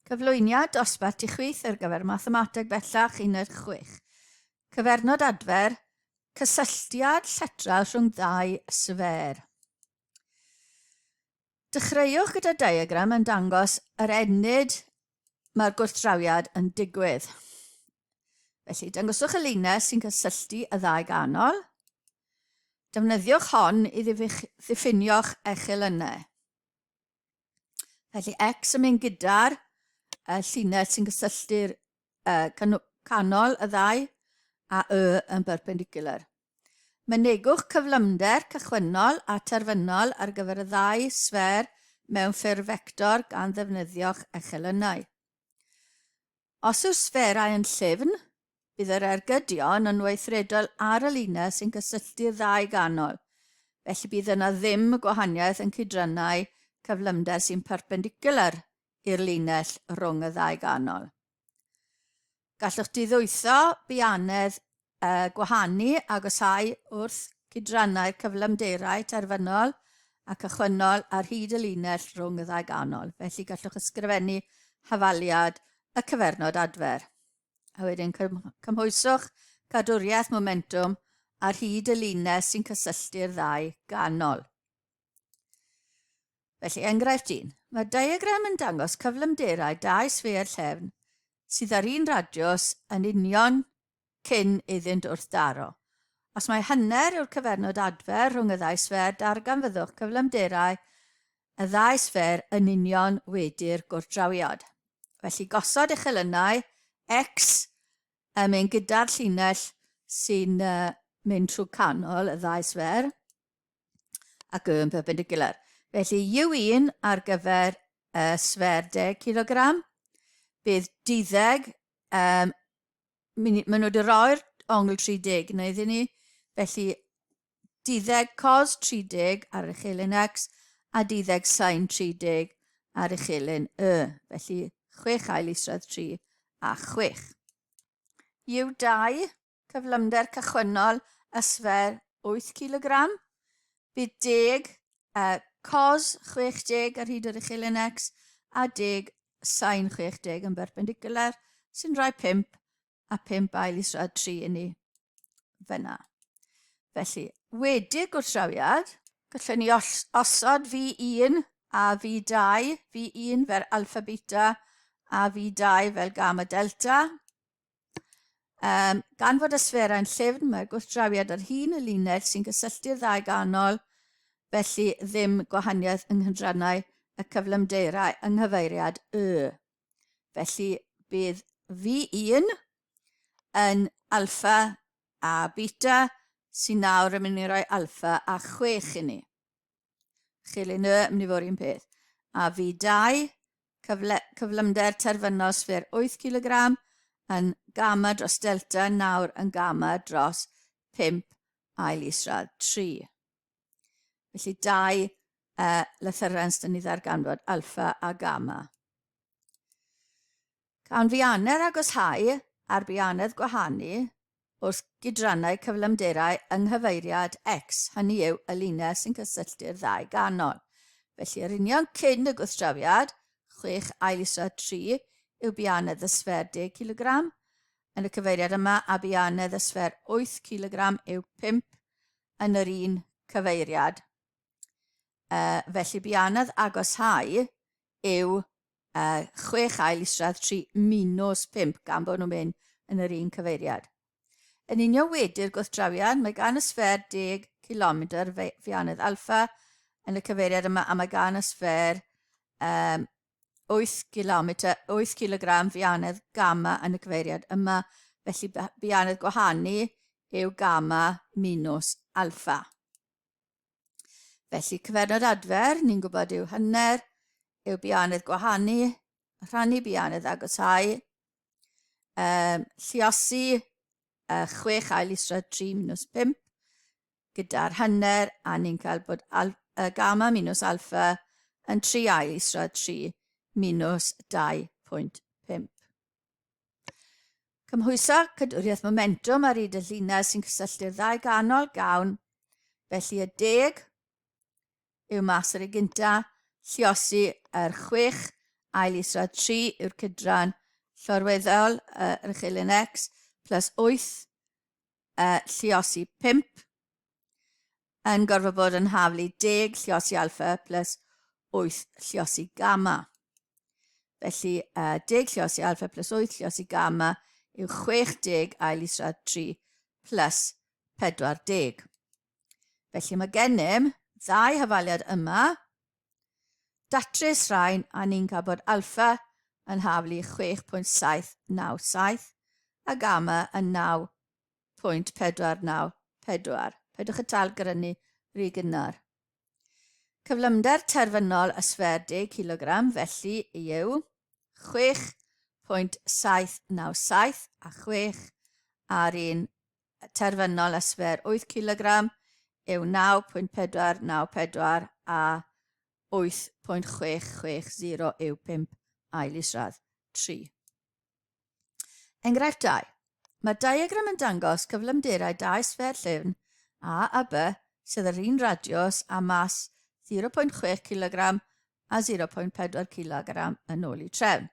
Cyflwyniad dosbarth i chwith ar gyfer Mathemateg Bellach Uned 6. Cyfernod adfer, cysylltiad lletral rhwng ddau sfer. Dechreuwch gyda diagram yn dangos yr ennyd mae'r gwrthdrawiad yn digwydd. Felly, dangoswch y linell sy'n cysylltu y ddau ganol. Defnyddiwch hon i ddiffinio'ch echelynau. Felly X yn mynd gyda'r llinell sy'n cysylltu'r canol y ddau a Y yn perpendicular. Mynegwch cyflymder cychwynnol a terfynol ar gyfer y ddau sfer mewn ffurf fector gan ddefnyddio'ch echelynau. Os yw'r sfferau yn llyfn, bydd yr ergydion yn weithredol ar y linell sy'n cysylltu'r ddau ganol, felly bydd yna ddim gwahaniaeth yn cydrannau cyflymder sy'n perpendicular i'r linell rhwng y ddau ganol. Gallwch diddwytho bianedd gwahanu agosáu wrth cydrannau'r cyflymderau terfynol a cychwynnol ar hyd y linell rhwng y ddau ganol. Felly gallwch ysgrifennu hafaliad y cyfernod adfer. A wedyn cymhwyswch cadwriaeth momentwm ar hyd y linell sy'n cysylltu'r ddau ganol. Felly, enghraifft 1. Mae'r diagram yn dangos cyflymderau dau sffêr llefn sydd ar un radiws yn union cyn iddynt wrthdaro. Os mae hanner yw'r cyfernod adfer rhwng y ddau sffêr, darganfyddwch cyflymderau y ddau sffêr yn union wedi'r gwrthdrawiad. Felly, gosod uchelynnau x yn mynd gyda'r llinell sy'n mynd trwy canol y ddau sffêr ac Y yn perpendicular. Felly U1 ar gyfer y sfer 10 kg, bydd duddeg, um, maen nhw wedi rhoi'r ongl 30 yna iddyn ni, felly duddeg cos 30 ar uchelyn X a duddeg sin 30 ar uchelyn Y. Felly 6 ail isradd 3 a 6. U2 cyflymder cychwynnol y sfer 8 kg. Bydd 10 cos 60 ar hyd yr uchelyn X a 10 sin 60 yn berpendicular, sy'n rhoi 5 a 5 ail isradd 3 i ni fyna. Felly, wedi'r gwrthdrawiad, gallwn ni osod V1 a V2, V1 fel alfa beta a V2 fel gamma delta. Um, gan fod y sfferau'n llyfn, mae'r gwrthdrawiad ar hun y linell sy'n cysylltu'r ddau ganol, felly ddim gwahaniaeth yng nghydrannau y cyflymderau yng nghyfeiriad Y. Felly bydd V1 yn alfa a beta sy'n nawr yn mynd i roi alfa a 6 i ni. Chilyn y yn mynd i fod un peth. A V2, cyfle, cyflymder terfynol sffêr 8 kg yn gamma dros delta nawr yn gamma dros 5 ail isradd 3. Felly dau lythyrens dyn ni ddarganfod, alfa a gamma. Cawn fianedd agoshau a'r bianedd gwahanu wrth gydrannau cyflymderau yng nghyfeiriad X, hynny yw, y linell sy'n cysylltu'r ddau ganol. Felly, yr union cyn y gwrthdrawiad, 6 ail isradd 3 yw bianedd y sfer 10 kg yn y cyfeiriad yma, a bianedd y sfer 8 kg yw 5 yn yr un cyfeiriad. Felly, bianedd agoshau yw 6 ail isradd 3 minus 5 gan bod nhw'n mynd yn yr un cyfeiriad. Yn union wedi'r gwrthdrawiad, mae gan y sfer 10 km fianedd alfa yn y cyfeiriad yma a mae gan y sfer um, 8 km, 8 kg fianedd gamma yn y cyfeiriad yma, felly bianedd gwahanu yw gamma minus alfa. Felly cyfernod adfer, ni'n gwybod yw hanner, yw bianedd gwahanu, rhannu bianedd agosáu, um, lliosi 6 ail isradd 3 minus 5 gyda'r hanner, a ni'n cael bod al, gamma minus alfa yn 3 ail isradd 3 minus 2.5. Cymhwyso cydwriaeth momentwm ar hyd y llinell sy'n cysylltu'r ddau ganol gawn, felly y deg yw mas ar ei gynta, lliosi yr chwech Ail isradd 3 yw'r cydran llorweddol yr uchelyn X plus 8 lliosi 5 yn gorfod bod yn haflu 10 lliosi alfa plus 8 lliosi gamma. Felly, 10 lliosi alfa plus 8 lliosi gamma yw 60 ail isradd 3 plus 40. Felly mae gennym ddau hafaliad yma. Datrys rhain a ni'n cael bod alfa yn haflu 6.797 a gamma yn 9.494. Peidiwch y tal grynu rhy gynnar. Cyflymder terfynol y sfer 10 kg felly yw 6.797 a 6 ar un terfynol y sfer 8 kg yw 9.494 a 8.660 yw 5 ail isradd 3. Enghraifft 2. Mae diagram yn dangos cyflymderau dau sfer llyfn A a B sydd yr un radiws a mas 0.6 kg a 0.4 kg yn ôl i trefn.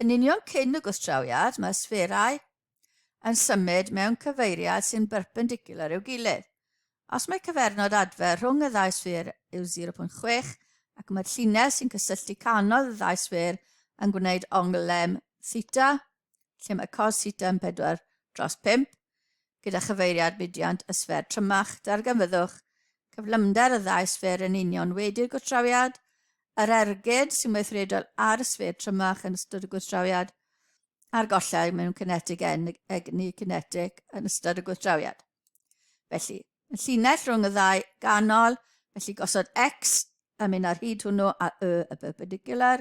Yn union cyn y gwrthdrawiad, mae sfferau yn symud mewn cyfeiriad sy'n berpendicular i'w gilydd. Os mae cyfernod adfer rhwng y ddau sffêr yw 0.6 ac mae'r llinell sy'n cysylltu canol y ddau sffêr yn gwneud ongl M theta, lle mae cos theta yn 4 dros 5, gyda chyfeiriad mudiant y sffêr trymach, darganfyddwch cyflymder y ddau sffêr yn union wedi'r gwrthdrawiad, yr ergyd sy'n weithredol ar y sffêr trymach yn ystod y gwrthdrawiad, a'r gollau mewn cinetig egni cinetig yn ystod y gwrthdrawiad. Felly, y llinell rhwng y ddau ganol, felly gosod x yn mynd ar hyd hwnnw a y y perpendicular.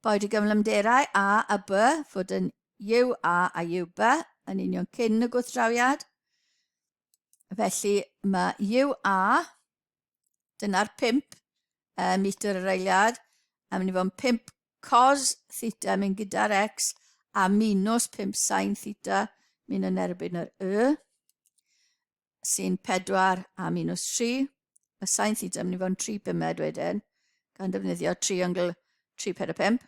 Boed y gyflymderau A a B fod yn U A a U B yn union cyn y gwrthdrawiad. Felly mae U A, dyna'r 5 metr yr eiliad, a mynd i fod yn 5 cos theta mynd gyda'r x a minus 5 sin theta mynd yn erbyn yr y sy'n 4 a minus 3. Mae sin theta mynd i fod yn 3 bumed wedyn, gan ddefnyddio triongl 3, 4, 5.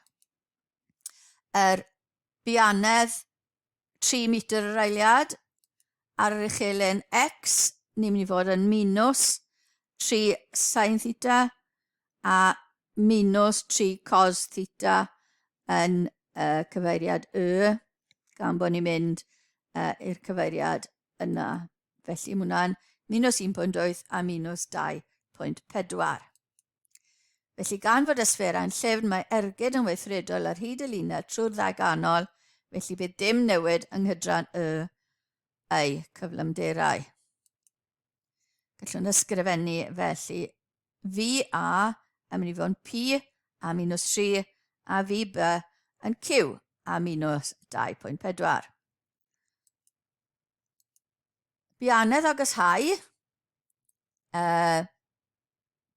Yr bianedd 3 metr yr eiliad ar yr uchelyn x, ni'n mynd i fod yn minus 3 sin theta a minus 3 cos theta yn cyfeiriad y, gan bod ni'n mynd i'r cyfeiriad yna. Felly mae hwnna'n minus 1.8 a minus 2.4. Felly gan fod y sfferau'n llyfn, mae ergyd yn weithredol ar hyd y linell trwy'r ddau ganol, felly bydd dim newid yng nghydran y ei cyflymderau. Gallwn ysgrifennu felly VA yn mynd i fod yn P a minus 3 a VB yn Q a minus 2.4. Bianedd agoshau,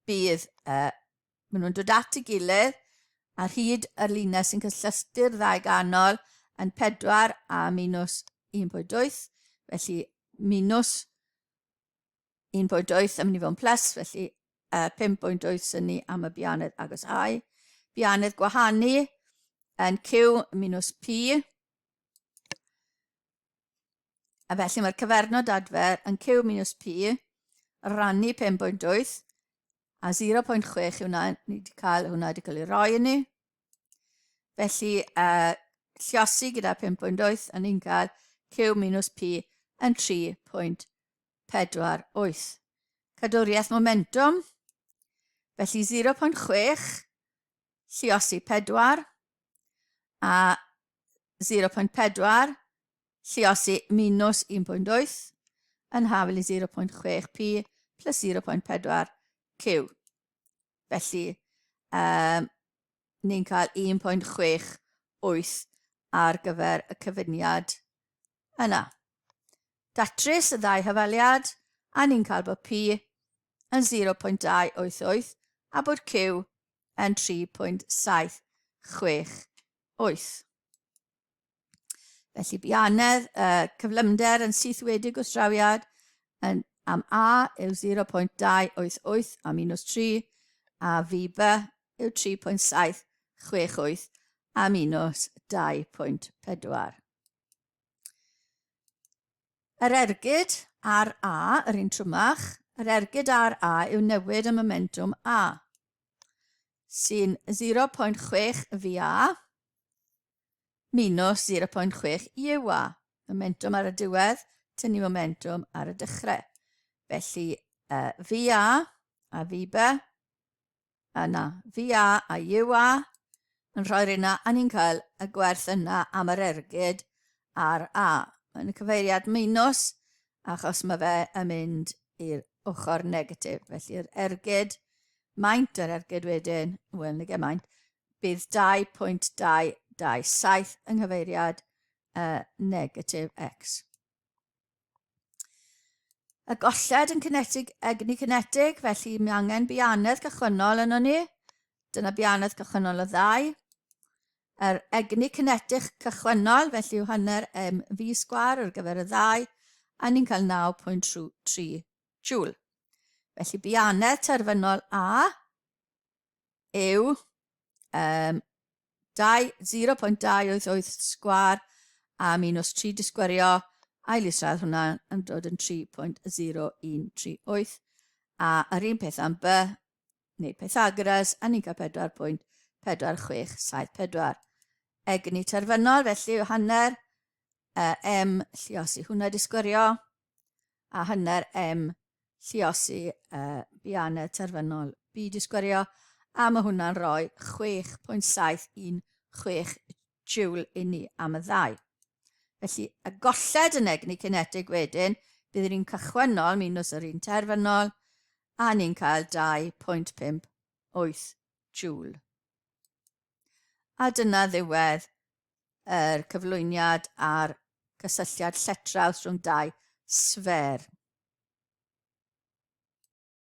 bydd, maen nhw'n dod at ei gilydd ar hyd yr linell sy'n cysylltu'r ddau ganol yn 4 a minus 1.8, felly minus 1.8 yn mynd i fod yn plus, felly 5.8 sy'n ni am y bianedd agos au. Bianedd gwahanu yn Q minus P, A felly mae'r cyfernod adfer yn Q minus P rannu 5.8 a 0.6 yw hwnna, ni wedi cael hwnna wedi cael ei roi i ni. Felly, lliosi gyda 5.8 a ni'n cael Q minus P yn 3.48. Cadwriaeth momentum, felly 0.6 lliosi 4 a 0.4 lliosi minus 1.8 yn hafel i 0.6 p plus 0.4 q. Felly, ni'n cael 1.68 ar gyfer y cyfuniad yna. Datrys y ddau hafaliad, a ni'n cael bod P yn 0.288 a bod Q yn 3.768. Felly bianedd, cyflymder yn syth wedi gwrthdrawiad yn, am A yw 0.288 a minus 3 a VB yw 3.768. 68 a minus 2.4. Yr ergyd ar A, yr un trwmach, yr ergyd ar A yw newid y momentwm A, sy'n 0.6 VA minus 0.6 UA. Momentwm ar y diwedd, tynnu momentwm ar y dechrau. Felly uh, VA a VB yna VA a UA yn rhoi'r yna a ni'n cael y gwerth yna am yr ergyd ar A. Yn y cyfeiriad minus achos mae fe yn mynd i'r ochr negatif. Felly'r ergyd, maint yr ergyd wedyn, wel nag e maint, bydd 2.227 yng nghyfeiriad uh, negatif x. Y golled yn cinetig, egni cinetig, felly mae angen bianedd cychwynnol yno ni. Dyna bianedd cychwynnol y ddau. Yr egni cinetig cychwynnol, felly yw hanner mv sgwar ar gyfer y ddau, a ni'n cael 9.3 joule. Felly bianedd terfynol A yw um, 0.288 sgwar a minus 3 di sgwerio, ail isradd hwnna yn dod yn 3.0138 a yr un peth am B, neu Pythagoras, a ni'n cael 4.4674. Egni terfynol, felly yw hanner uh, M lliosi hwnna di sgwerio, a hanner M lliosi uh, bianedd terfynol B di sgwerio, a mae hwnna'n rhoi 6.716 joule i ni am y ddau. Felly, y golled yn egni cinetig wedyn, bydd yr un cychwynnol minus yr un terfynol, a ni'n cael 2.58 joule. A dyna ddiwedd yr cyflwyniad a'r cysylltiad lletraws rhwng dau sfer.